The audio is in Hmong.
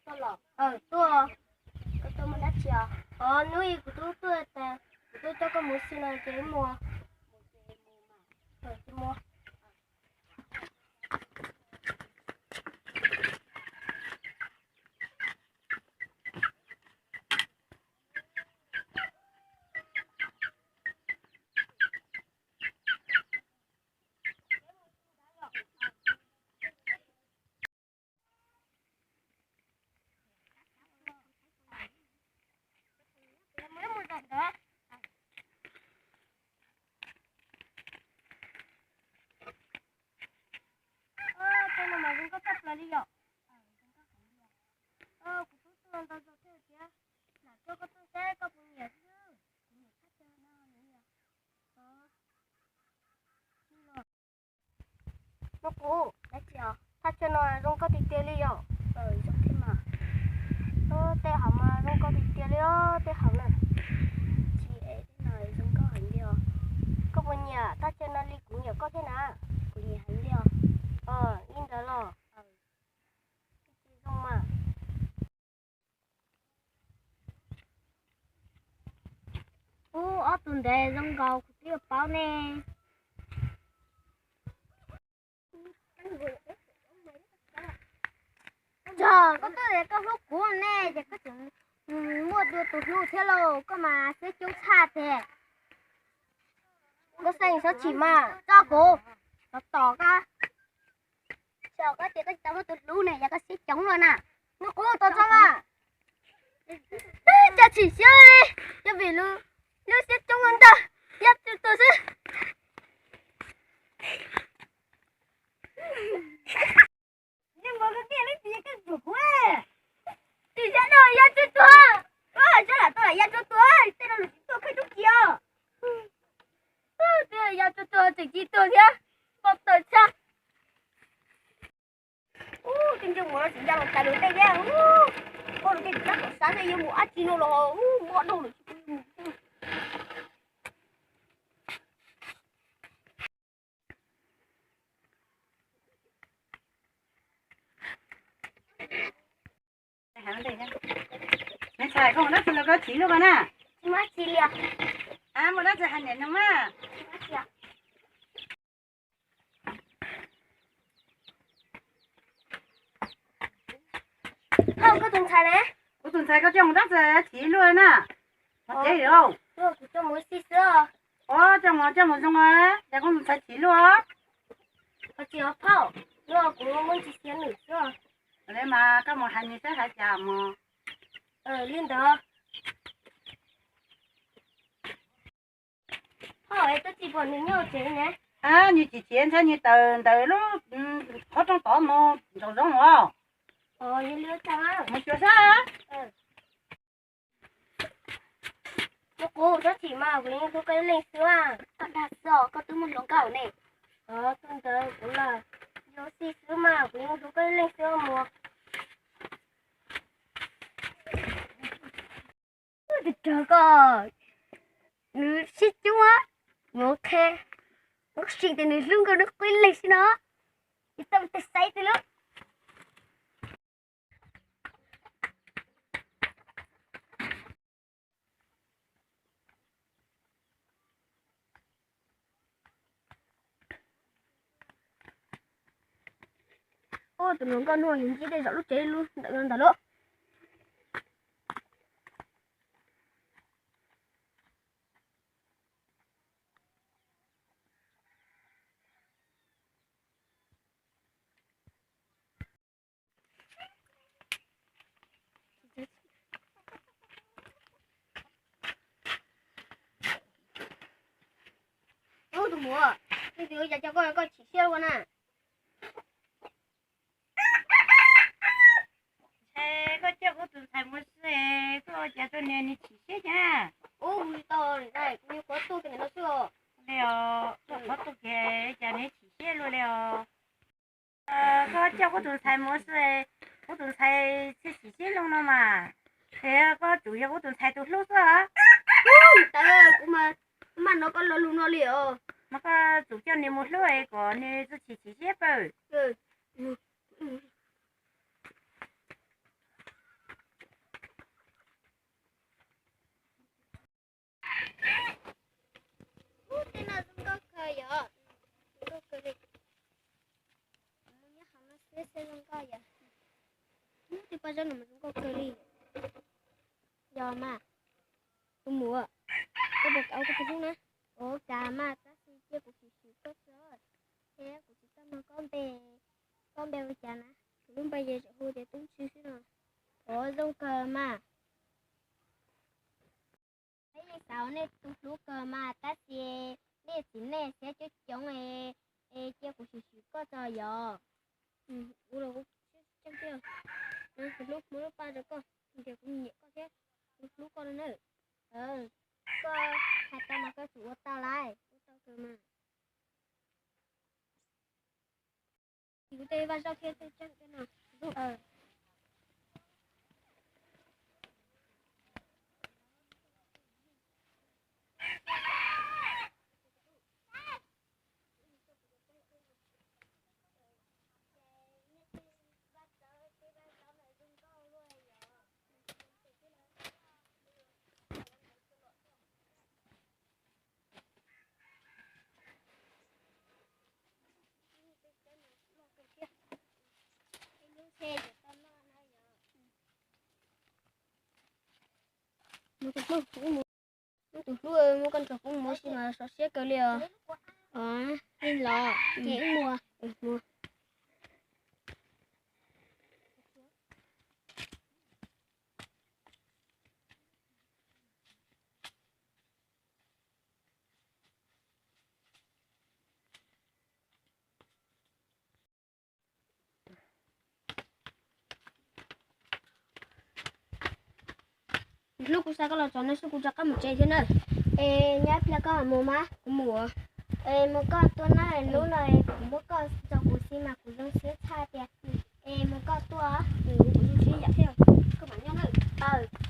tuaj los? Tuaj. Koj tuaj muaj dab tsi os? Hnub ib kuv twb tuaj tas kuv twb coj koj mus xwb no ces mus. Tej no mas zoo nkauj tshaj plaws li yom. Kuv twb tuaj ntau zaus thiab tiag, lam coj koj tuaj saib koj puas nyiam xwb. Kuv nyiam thaj chaw no, nyiam. Nub qub, thaj chaw no zoo nkauj tiag tiag li yom. Zoo thiab mas. Tej hauv mas zoo nkauj tiag tiag li os, tej hauv na. Tsis es tej no zoo nkauj heev li os. Koj puas nyiam thaj chaw no li kuv nyiam koj thiab na? Kuv nyiam heev li os. Li ntawd los. Zoo mas. Ub, ob tug ntawd zoo nkaus kuv twb yuav paub ne. Yog koj twb tias koj hlub kuv ne, ces koj tseem muaj dua tus hlub thiab lauj, koj mas siab coob tshaj tiag. Koj xeem Xyob Tsim mas, tso kuv, tos tos koj. Tso koj tias koj tsis tau muaj tus hlub ne, yog koj siab coob los na. Nub qub, tos tso mas. Cas chim siab li, yog vim lub siab coob ua ntawd, yog tus tus xwb. Tim zab no ya tsuag tsuag, zab lam tau lam ya tsuag tsuag, tej no lus tsis tuaj khaij tub ci os. Twb ya tsuag tsuag tseem cia tuag thiab, npau taws tshaj. Ub, tej ntsej muag no tsis ya los tas lus tej thiab, ub, koj lus tej tsis tab tom xav xwb yuav mus dab tsi no los ub, mob dhau lawm. Nws txhais koj mus dab tsi los koj chim luaj ko na? Tsis muaj dab tsi li os. Muaj dab tsi hais niam nug mas. Koj tus ntxhais ne? Kuv tus ntxhais koj coj mus dab tsi chim luaj na? Mus tsev lawm. Kuv coj mus xij xwb. Ua coj mus coj mus zoo, yog koj tus ntxhais chim luaj. Koj tsis ua phauj, kuv muaj ntsis xiab nws xwb. Li mas koj mus hais nws saib hais cas mus. Li ntawd. Phauj, es twb tsis pom nws nyob tsev ne. Nws chim chim ntshai nws tawm ntawm lub qhov rooj tod mus nraum zoov os. Mus xyuas saib. Nub qub, txhob chim mas, kuv yeej hlub koj ib leeg xwb. Koj dag xwb os, koj twb muaj hluas nkauj ne. Tus ntawd kuv los yuav xij xwb mas, kuv yeej hlub koj ib leeg xwb mus. Tus rawg ko, nws siab coob, mus qhia, sim tias nws hlub nkauj nub qub ib leeg xwb no. Tsis tau tej xaiv tej lub. Ub, tus hluas nkauj no yus ntsib tej zaum lub tsev lub ntawm no ntag lauj. Ub, tus muam, tus twg ua cas koj, koj chim siab ua na? Ntshe koj coj kuv tus ntxhais mus xwb, koj ua cas tuaj nws chim siab cas? Ub, kuv tsis tau, kuv nyuam qhuav tuaj kiag ntawm no xwb os. Li os, koj qhuav tuaj kiag cas nws chim siab luaj li os? Koj coj kuv tus ntxhais mus xwb, kuv tus ntxhais thiaj chim siab loo no mas. Es koj tsuas yog kuv tus ntxhais tus hlub xwb os. Kuv mas, maj no koj lo lus no li os. Mas koj tsuas coj nws mus hlub es kom nws txawj chim chim siab pawg. Ub, tus hluas nkauj no, Vaj Zaub no mas zoo nkauj kawg li. Yog mas, tus muam, koj puas kam ua kuv tus hlub na? Ua kam mas, tab sis cia kuv sim swm koj tso, thiab kuv tsis tau nug koj npe. Koj npe ua cas na? Kuv lub npe ces hu tias Tub Tswb xwb no. Ua zoo kawg mas. Peb yeej xav ua nej tus hlub kawg mas, tab sis nej txiv nej siab coob coob, es cia kuv sim swm koj tso yog. Ua los kuv tseeb tiag, kuv hlub muab lub paj rau koj, tias kuv nyiam koj thiab kuv hlub koj no na. Koj hais tau mas koj tsum ua tau lawm, ua tau kawg mas. Kuv tej Vaj Zaub thiab tej tseeb tej no. Tus hlub, muab koj nrog kuv mus ua si mas sov siab kawg li os. Los ces wb mus. Hlub, kuv xa koj los txog no xwb, kuv rov qab mus tsev thiab na. Es nyob ib pliag koj mus mas. Kuv mus. Es mus koj tuaj na, hnub no kuv muab koj tso kuv xwb mas kuv zoo siab tshaj tias. Es mus koj tuaj. Kuv zoo siab yam thiab, koj mam nyob na.